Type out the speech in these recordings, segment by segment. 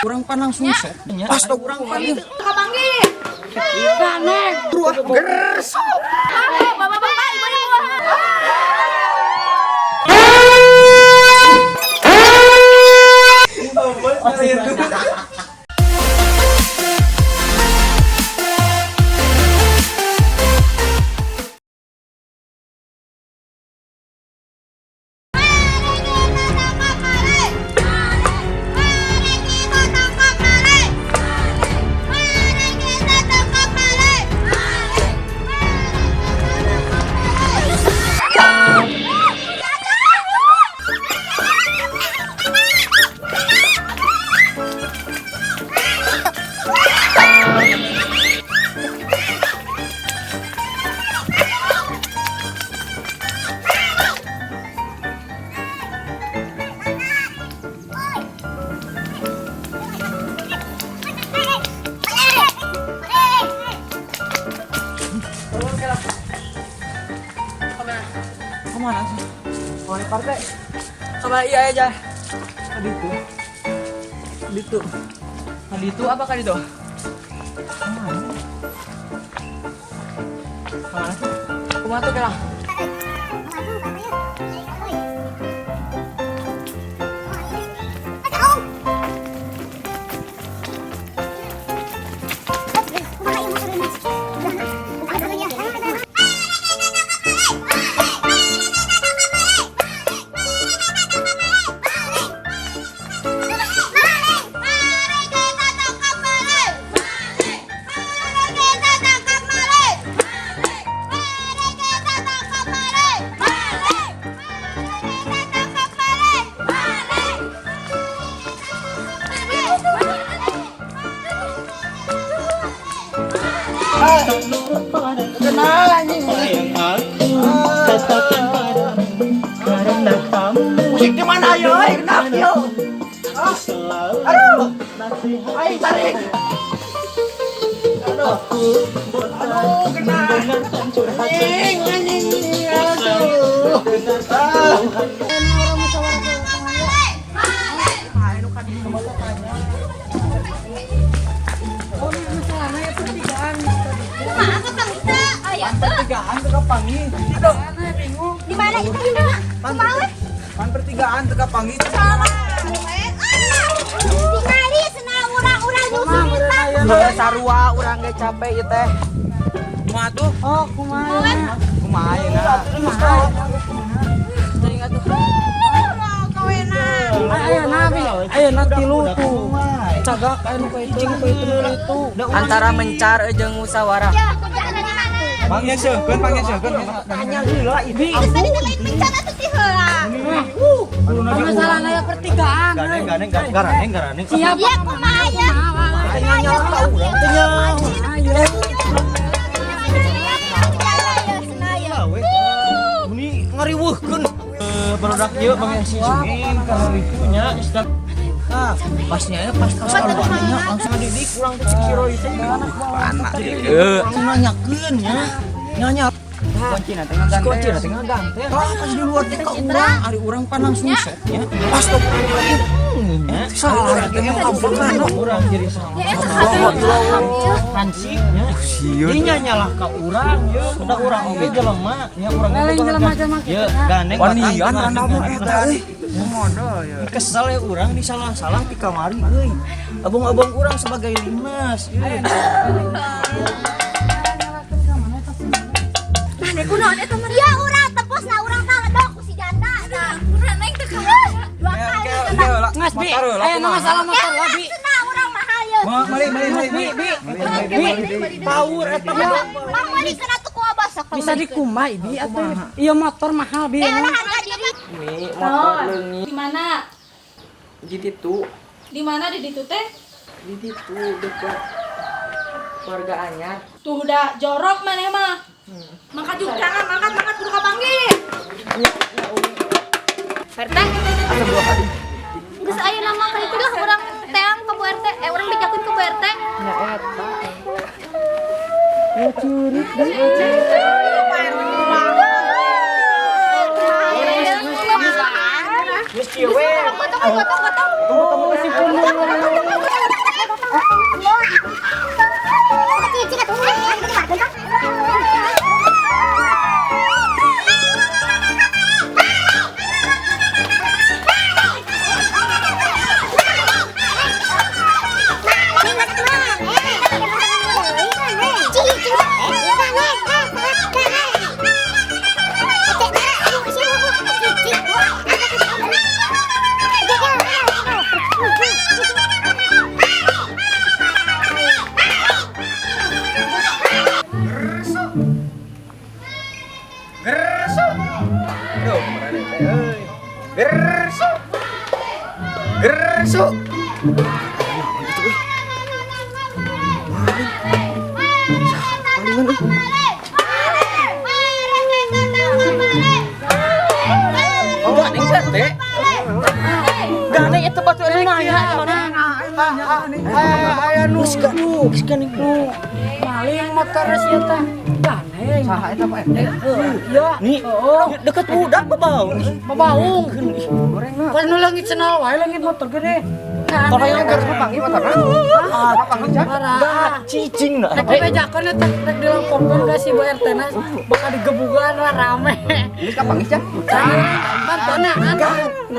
Urang pan langsung set. Pas tuh urang pan. Kapanggih. Ganeng. Ruah gersok. Bapak-bapak, ibu-ibu. Mari kita tangkap maling. Mari kita tangkap maling. Mari kita tangkap maling. Mari kita tangkap maling. Kemana sih? Kemana partai? Kemana iya aja. Kaditu. Kaditu. Kaditu apa kaditu? Kemana? Kemana sih? Kemana tuh kira? Mari kita tangkap maling. Mari kita tangkap maling. Mari kita tangkap maling. Mari kita tangkap maling. Kenal anjing. Yang aku katakan padamu karena kamu Musik di mana yo? Kenal yo. selalu Aduh. nasihat Ayo tarik. Aduh. aku bosan Aduh, kena. mendengarkan curhatan Anjing, anjing. Aduh. dengar Ah. keluhan. Oh, masalahnya pertigaan. Kumaha ketemu teu? Aya teu. Pertigaan teu kapanggih. Aduh. Bingung. Di mana itu di mana? Kumaha we? Pan pertigaan teu kapanggih. Tingali cenah urang-urang nyusurin tah. Heuh sarua urang ge capek ieu teh. Kumaha tuh? Oh, kumaha? Kumaha ayeuna? Teuing atuh. Ayo nabi, ayo tilu tuh. Cagak aya nu ka itu, nu ka itu, nu ka itu. Antara mencar jeung musyawarah. Ya, kerjaan di mana? Pangnyeseukeun, pangnyeseukeun. Tanya heula Bi, Geus tadi teh lain mencar atuh ti heula. masalahnya ya pertigaan. Ganeng, ganeng, garaneng, garaneng. Siap. Ya kumaha ya? Tanya ka urang teh nya. Ayo. Meni ngariweuhkeun. Barudak ieu bang si Sungeng karena itu nya Ustaz. Ah, pasnya ya pas pas nya langsung didik urang teh cek si Roy teh. Anak ieu. Langsung nanyakeun nya. Nanya Kuncina teh ngagantes. Kuncina teh ngagantes. Ah, pas di luar teh ka urang, ari urang pan langsung set nya. Pas tuh nya. Salah teh ngabang urang jadi salah. Ya eta satu. Hansip nya. Dinya nyalah ka urang ye, da urang oge jelema nya urang Lain jelema-jelema Ye, kitu, nah. gandeng Wanian anda mah eta euy. Kesel ya urang disalah-salah di kamari euy. Abang-abang urang sebagai limas euy. Mana kunaon eta mah? Ya urang tepos lah urang salah dok ku si janda dah. Urang neng teh kumaha? Dua kali cenah. Ngas bi, ayo nu masalah Ya motor lah urang bi. cenah urang mahal ye. Mali mali mali. Bi, bi, bi, Power eta mah. Pang meuli cenah tuh ku abah sok. Bisa dikumai bi atuh. Iya motor mahal bi. Eh lah harga diri. Mi motor leungit Di mana? di ditu, Di mana di ditu teh? di ditu dekat keluarga anyar. Tuh udah jorok maneh mah. Mangkat juga jangan mangkat mangkat kudu kapanggih. RT. Geus aya nama ka itu lah urang teang ka Bu RT. Eh urang bejakeun ka Bu RT. Nya eta. Geus kieu we. Gotong gotong gotong. Oh, si pundung. Gersu. Palingan euy. Oh, gandeng sate. Gandeng eta batu anu nanya mana? Aya nu. Geus gandeng. Maling motor sia teh. Gandeng. Saha eta Pak RT? Iya. Nih, deket budak babaung. Babaung. Gorengna. Pas nu leungit cenal wae leungit motor gede. Kalau yang Harus papanggih motorna. Papanggih can. Parah. Cicing nah. Rek dibejakeun eta rek dilaporkeun ka si Bu RT na bakal digebugan lah rame. Geus kapanggih can. Bantuan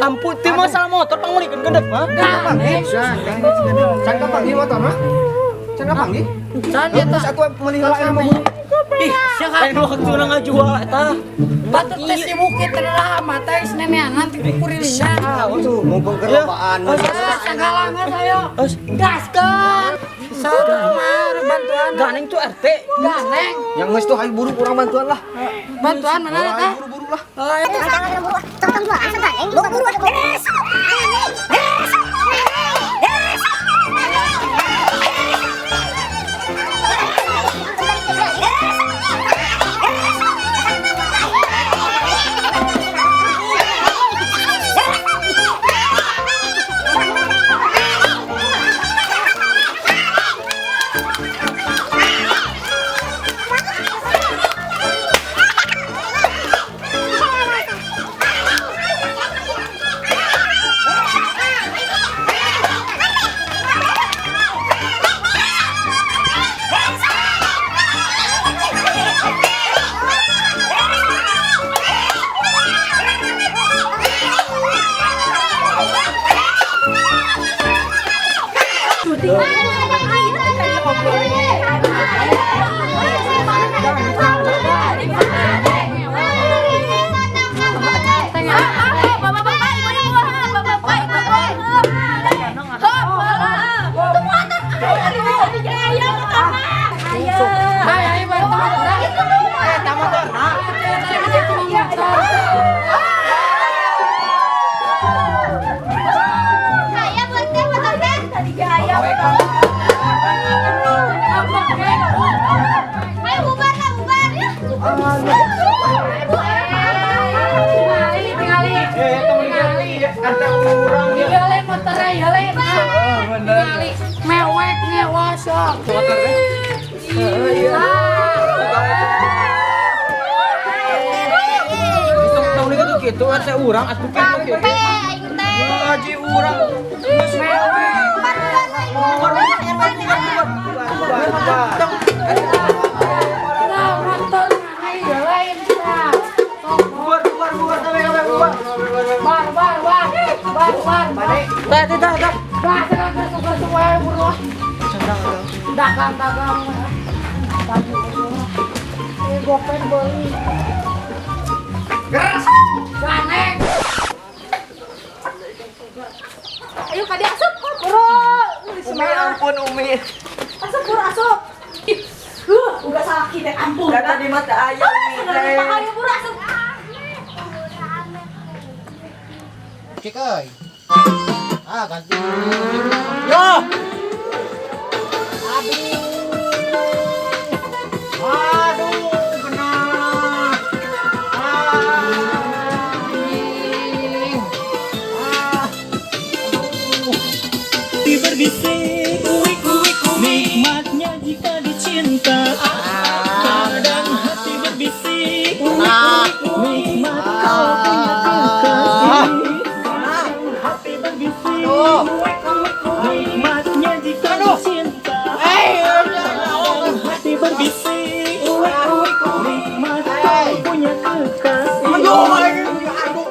Ampun, teu masalah motor pangmeulikeun gendek mah. Kapanggih. Can kapanggih motorna. Can kapanggih. Can eta Terus atuh meuli heula aya mah. Ih, lain waktu ngajual eta. Patut teh si bukit teh mata geus neneangan ti kurilingan. Tuh, mumpung kerobaan. Sanggalangan ayo. Gaskeun. Saha bantuan. Gandeng tuh RT. Gandeng. Yang geus tuh hayu buru kurang bantuan lah. Bantuan mana eta? Hayu buru-buru lah. Bapak-bapak, ibu-ibu, bapak-bapak, ibu-ibu. Hop, tunggu antar. Ayo, ayo, Hai, ayo bantuan. Eta motorna. Saya berteh motor teh. Tadi gaya. Ayo bubar lah, bubar. Tingali, tingali. RT urang ya. Tingali motornya ya lain. Tingali. Mewek ngewa sok. Motor teh. Heeh, iya. Tong tong tuh kitu RT urang atuh kitu kitu. Aing teh. Ngaji urang. Bubar, bubar, bubar, bubar, bubar. Nah, motor mana ya lain tah. Bubar bubar bubar kabeh kabeh bubar. Bar bar bar. Bar bar. Tah tah tah. tah. Dah sekarang kersu-kersu wae buru. Dagang dagang. Baju buru. Eh gopen beli. Ganeng. Ayo kadi asup. Buru. Umi ampun Umi. Asup buru asup. Ih, udah sakit ya ampun. Kata di mata ayam Umi teh. Ayo buru asup. Cek euy. Ah, ganti. Yo. Aduh, kena. Ah. Ah. Berbisik nikmatnya jika dicinta, kadang hati berbisik nikmat kalau punya kekasih, kadang hati berbisik nikmatnya jika dicinta, kadang hati berbisik nikmat kalau punya kekasih. Aduh, aduh.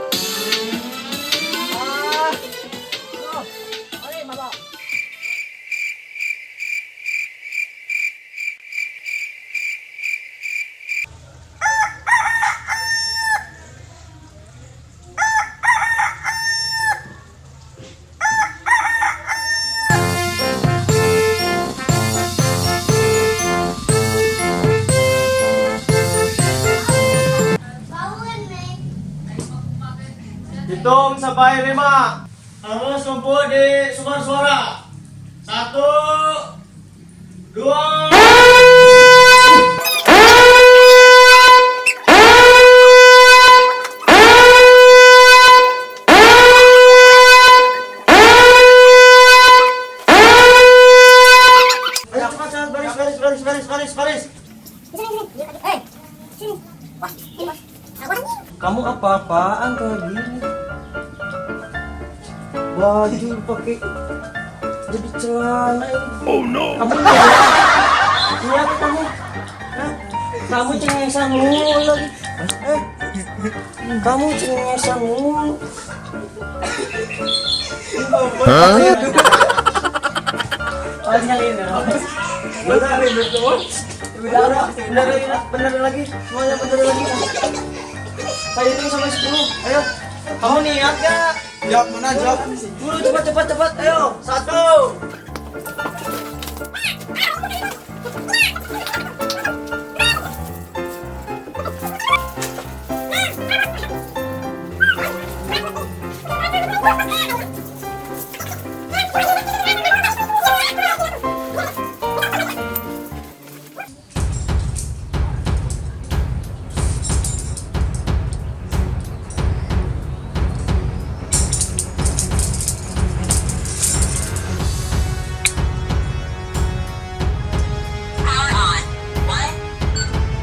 Bauan, Neng. Hitung sampai 5. Harus ngumpul di sumber suara. Satu, dua. Ayo cepat cepat, baris baris baris baris baris baris. Eh, sini. Wah, ini. Kamu apa-apaan kayak gini? Baju pakai jadi celana ini. Oh no. Kamu niat kamu? Hah? Kamu cengengesan mulu lagi. Eh, kamu cengengesan mulu. Hah? Oh, nyalin dong. Benar, benar, benar, benar lagi, semuanya benar lagi. Saya hitung sampai 10. Ayo, kamu niat gak? Jawab mana jawab? Buru cepat cepat cepat. Ayo, 1.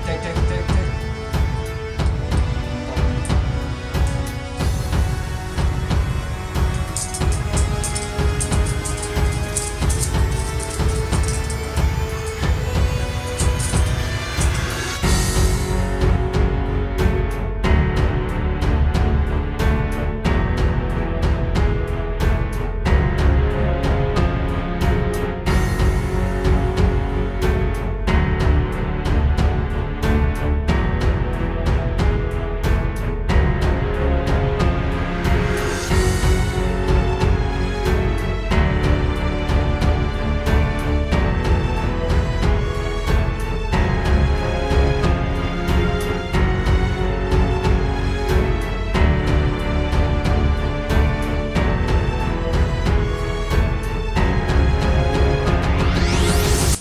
Cek cek cek cek.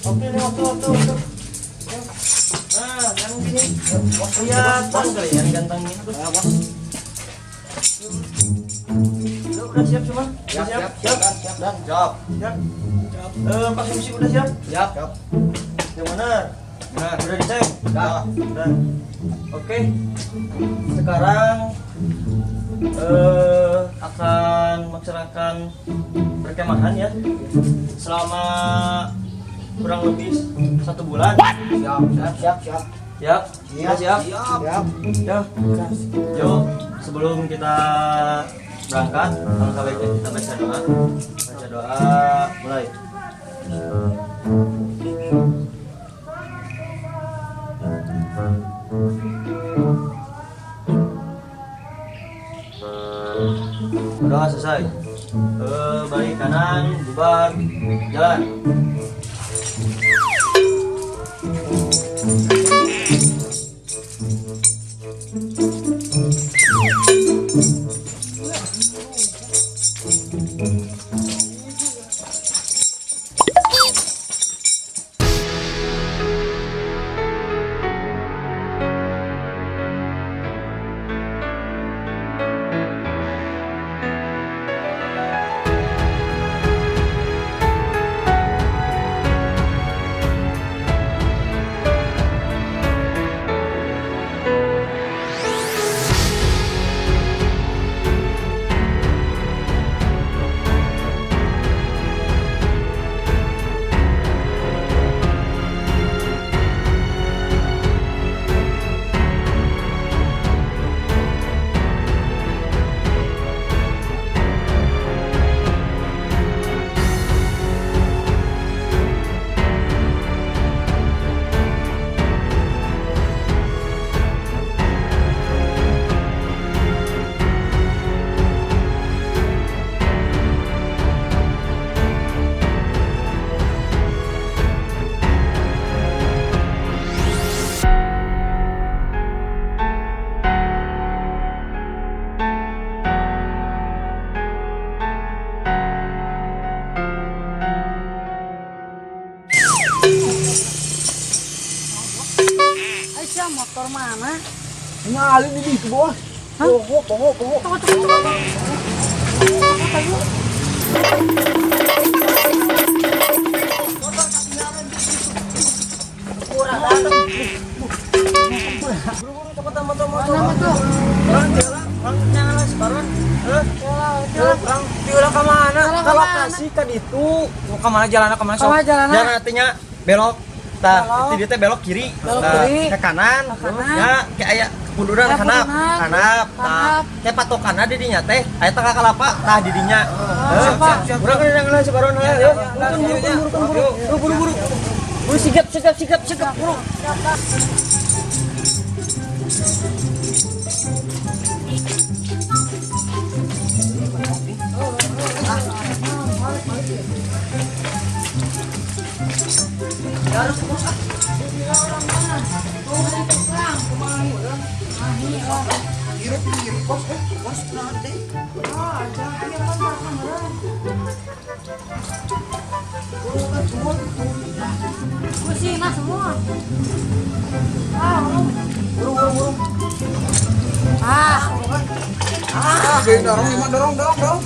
Oke, nih, waktu waktu waktu. Nah, yang gini. Kelihatan kalian gantengnya. Udah, udah siap semua? Udah siap? Siap, siap, dan jawab. Siap. Pak Sumsi udah siap? Siap. Siap. Yang benar. Benar. Udah dicek? Udah. Udah. Oke. Sekarang akan melaksanakan perkemahan ya. Selama kurang lebih 1 bulan. Siap, siap, siap, siap. Siap? Sudah siap? Siap. Ya. Yuk, sebelum kita berangkat, alangkah baiknya kita baca doa. Baca doa, mulai. Doa selesai. Balik kanan, bubar, jalan. Motor mana? Nyalin di situ, Bos. Poho, poho, poho. Tunggu, tunggu, tunggu. Buru-buru cepetan motor motor. Mana motor? Orang jalan, orang jangan sebaran. Heh. Orang diulang ke mana? Ke lokasi kan itu. Mau ke mana jalannya ke mana? Sok? Kemana jalannya? Jalan artinya belok. Tah, itu dia teh belok kiri. Belok Tah, kiri. Ke kanan. Ke kanan. Ya, kayak aya munduran Aya kanap. punduran. Kanap. Tah, Kanap. kayak patokanna di dinya teh. Aya tangga kalapa, tah di dinya. Heh, siap, Urang kan yang sebaron heula. Yuk, buru buru buru buru buru buru. Buru sigap sigap sigap sigap buru. Kursi nah semua. Ah, buru. Ah, Ah, dorong, dorong, dorong, dorong.